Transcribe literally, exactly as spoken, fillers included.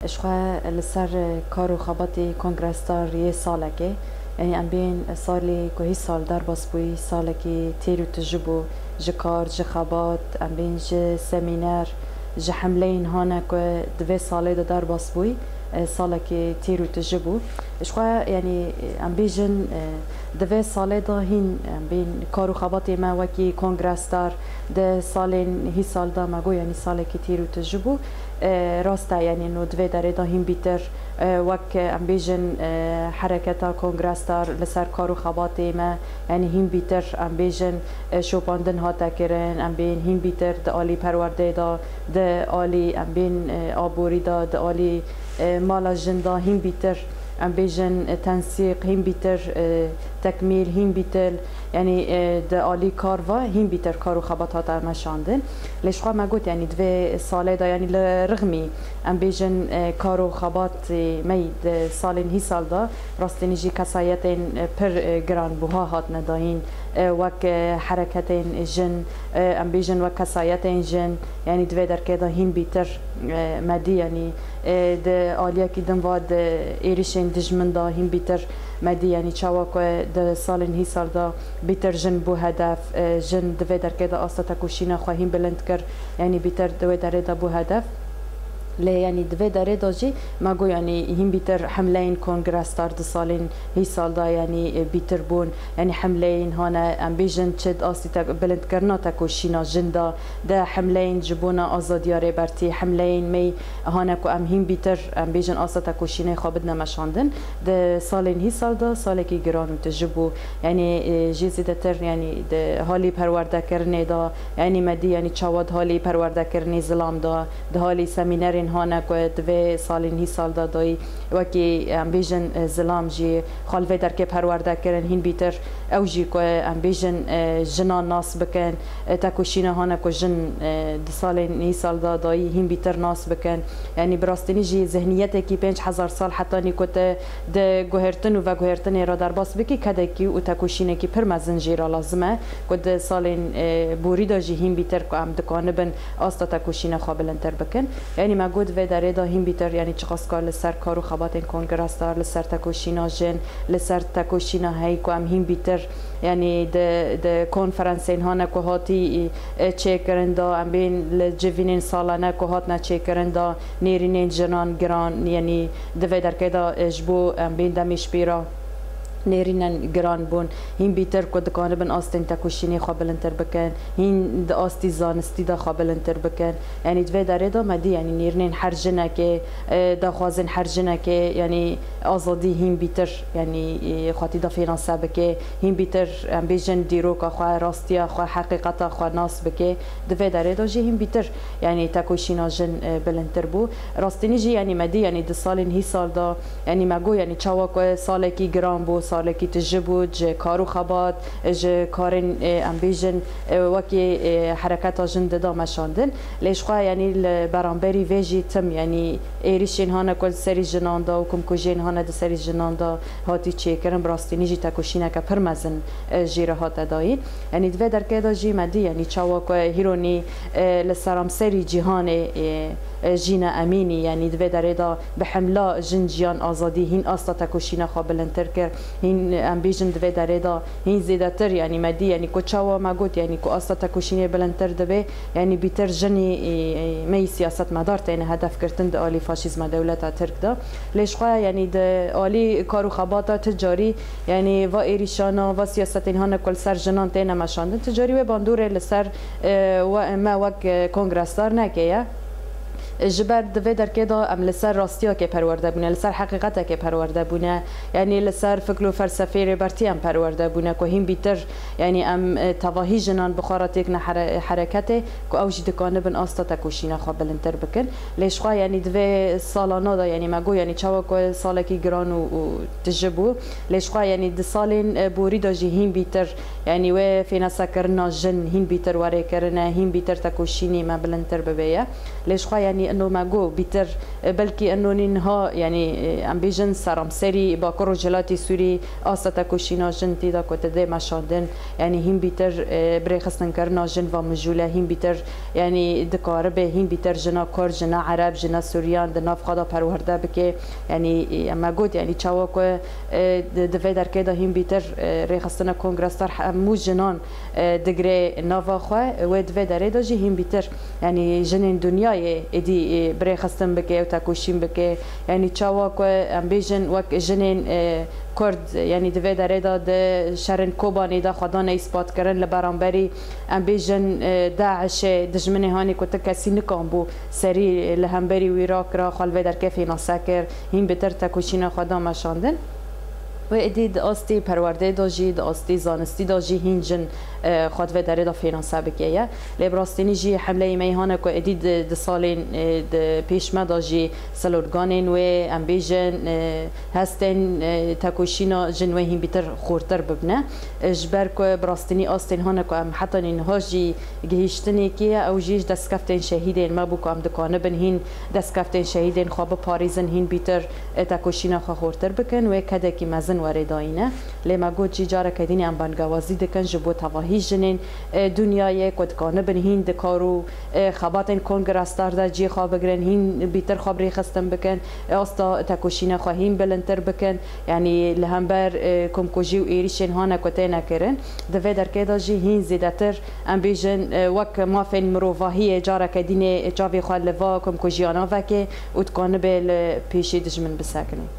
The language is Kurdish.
Ji xwe li ser kar û xebatê Kongrestar yê salekê, yanî em bên salê ku hî sal derbas bûyî, salekî têr û tijî bû ji kar, ji xebat, em bên ji semîner, ji hemleyên hane ku di vê salê de derbas bûyî, e, salekî têr û tijî bû. Ji xwe, yanî, em bêjin, e, di vê salê de hîn, em bên kar û xebatê me wekî Kongrestar di salên hî sal de me got, yanî salekî têr û tijî bû. E, rast e, yanî no di vê derê de hîn bîtir, e, wek, e, em bêjin, e, hereketa Kongrestar li ser kar û xebatê me, yanî hîn bîtir, em bêjin, e, şopandin hate kirin, em bên hîn bîtir di alî perwerdeyê de, di alî, em bên, e, aborî de, di alî, e, mala jin de hîn bîtir, em bêjin, e, tensîq, hîn bîtir, e, tekmîl, hîn bîtir, yanî, e, di alî kar ve hîn bîtir kar û xebat hate meşandin. Lê ji xwe me got, yanî di vê salê de, yanî li rixmî, em bêjin, e, kar û xebatê me yî di salên hî sal de rastînî jî kesayetên, e, pir, e, giran buha hatine dayîn, e, wek, e, hereketên jin, e, em bêjin wek kesayetên jin, yanî di vê derkê de hîn bîtir, e, me dî, yanî, e, di aliyekî din ve di êrişên dijmin de hîn bîtir me dî, yanî çawa ku di salên hî sal de bîtir jin bû hedef, e, jin di vê derkê de asta tekoşîna xwe hîn bilind kir, yanî bîtir di wê derê de bû hedef. Lê yanî di vê derê de jî me got, yanî hîn bîtir hemleyên Kongrestar di salên hî sal de, yanî, e, bîtir bûn. Yanî hemleyên hane, em bêjin çi di astî te-, bilindkirina tekoşîna jin de, di hemleyên ji bona azadiya Rêbertî, hemleyên me hane ku em hîn bîtir, em bêjin asta tekoşînê xwe bidine meşandin. Di salên hî sal de salekî giran û tijî bû. Yanî, e, jî zêdetir, yanî di halî perwerdekirinê de, yanî me dî, yanî çawa di halî perwerdekirinê zilam de, di halî semînerên hane ku di vê salên hî sal de dayî wekî, em bêjin, e, zilam jî xwe li vê derkê perwerde kirin, hîn bîtir ew jî ku, em bêjin, e, jinan nas bikin, e, tekoşîna hane ku jin, e, di salên hî sal de dayî hîn bîtir nas bikin. Yanî bi rastînî jî zihniyetekî pênc hezar sal hetanî ku te di guhertin û veguhertinê re derbas bikî, kedekî û tekoşînekî pir mezin jê re lazim e ku di salên, e, borî de jî hîn bîtir ku em dikanibin asta tekoşîna xwe bilindtir bikin. Yanî me got vê derê de hîn bîtir, yanî çiqas ka li ser kar û xebatên Kongrestar, li ser tekoşîna jin, li ser tekoşîna heyî ku em hîn bîtir, yanî di, di konferansên hane ku hatî, e, çêkirin de, em bên li civînên salane ku hatine çêkirin de, nêrînên jinan giran, yanî di vê derkê de, e, ji bo em bên demê ji pê re nêrînên giran bûn. Hîn bîtir ku dikanibin astên tekoşînê xwe bilindtir bikin, hîn di astî zanistî de xwe bilindtir bikin. Yanî di vê derê de me dî, yanî nêrînên her jinekê, e, daxwazên her jinekê, yanî azadî hîn bîtir, yanî, e, xwetî de fênase bike, hîn bîtir, em bêjin dîroka xwe, rastiya xwe, heqîqeta xwe nas bike. Di vê derê de jî hîn bîtir, yanî tekoşîna jin, e, bilindtir bû. Rastînî jî, yanî me dî, yanî di salên hî sal de, yanî me got, yanî çawa ku salekî giran bû, salekî tijî bû, ji kar û xebat, ji karên, e, em bêjin, e, wekî, e, hereketa jin dida meşandin. Lê ji xwe, yanî li beramberî vê jî tim, yanî êrişên hane ku li serî jinan de û kumkujiyên hane di serî jinan de hatî çêkirin, bi rastînî jî tekoşîneke pir mezin, e, jê re hate dayîn. Yanî di vê derkê de jî me dî, yanî çawa ku hîronî, e, li seramserî cîhanê, e, e, Jîna Emînî, yanî di vê derê de bi hemla jin, jiyan, azadî hîn asta tekoşîna xwe bilindtir kir. Hîn, em bêjin di vê derê de hîn zêdetir, yanî me dî, yanî ku çawa me got, yanî ku asta tekoşînê bilindtir dibe, yanî bîtir jinî, e, e, me yî siyasetmedar têne hedefgirtin di alî faşîzma dewleta Tirk de. Lê ji xwe, yanî di alî kar û xebata ti carî, yanî va êrîşana, va siyasetên hane ku li ser jinan têne meşandin, ti carî wê bandorê li ser, e, we, me wek, e, kongresdar neke ye. Ji ber di vê derkê de em li ser rastiyekê perwerde bûne, li ser heqîqetekê perwerde bûne, yanî li ser fikr û felsefê Rêbertî em perwerde bûne ku hîn bîtir, yanî em, e, tevahî jinan bi xwe re têkine here-, hereketê ku ew jî dikanibin asta tekoşîna xwe bilindtir bikin. Lê ji xwe, yanî di vê salana de, yanî me got, yanî çawa ku salekî giran û, û tijî bû. Lê ji xwe, yanî di salên, e, borî de jî hîn bîtir, yanî wê fênesekirina jin hîn bîtir werê kirine, hîn bîtir tekoşînî me bilindtir bibe ye. Lê ji xwe, yanî Ino me got bîtir, e, belkî ino nî niha, yanî, e, em bêjin seramserî Bakur Rojhilatê Sûrî asta tekoşîna jin tê de ku te dê meşandin, yanî hîn bîtir, e, birêxistinkirina jin va mijûl e, hîn bîtir, yanî dikaribe hîn bîtir jina Kurd, jina Ereb, jina Sûriyan di nav xwe de perwerde bike. Yanî, e, me got, yanî çawa ku, e, di, di vê derkê de hîn bîtir, e, rêxistina Kongrestar hemû jinan, e, digre nava xwe, wê di vê derê de jî hîn bîtir. Yanî jinên dinyayê êdî, e, birêxistin bike û tekoşîn bike. Yanî çawa ku em bêjin wek jinên, e, Kurd, yanî di vê derê de di şerên Kobanê de xwe dane îspatkirin li beramberî, em bêjin, e, DAIŞê, dijminê hanê ku ti kesî nikan bû serî li hemberî wî rakira, xwe li vê derkê fênase kir, hîn bêtir tekoşîna xwe da meşandin. Wê êdî di astê perwerdeyê de jî, di astê zanistî de jî hîn jin, e, xwe di vê derê de fênase bike ye. Lê bi rastînî jî hemleyê me yê hane ku êdî di, di salên, e, di pêş me de jî sloganên wê, em bêjin, e, hestên, e, tekoşîna jin wê hîn bîtir xurtir bibine. E, ji ber ku bi rastînî astên hane ku em heta niha jî gihîştinekê ye, ew jî ji destkeftên şehîdên me bû ku em dikanibin hîn destkeftên şehîdên xwe biparêzin, hîn bîtir, e, tekoşîna xwe xurtir bikin, wê kedekî mezin were dayîne. Lê me got jî careke dînê em bangewazî dikin ji bo tevahî jinên, e, dinyayê ku dikanibin hîn di kar û, e, xebatên Kongrestar de cihê xwe bigirin, hîn bîtir xwe birêxistin bikin, e, asta tekoşîna xwe hîn bilindtir bikin. Yanî li hember, e, komkujî û êrîşên hane ku têne kirin, di vê derkê de jî hîn zêdetir, em bêjin, e, wek mafên mirovahiyê careke dînê çavê xwe li va komkujiyana veke û dikanibe li pêşî dijmin bisekine.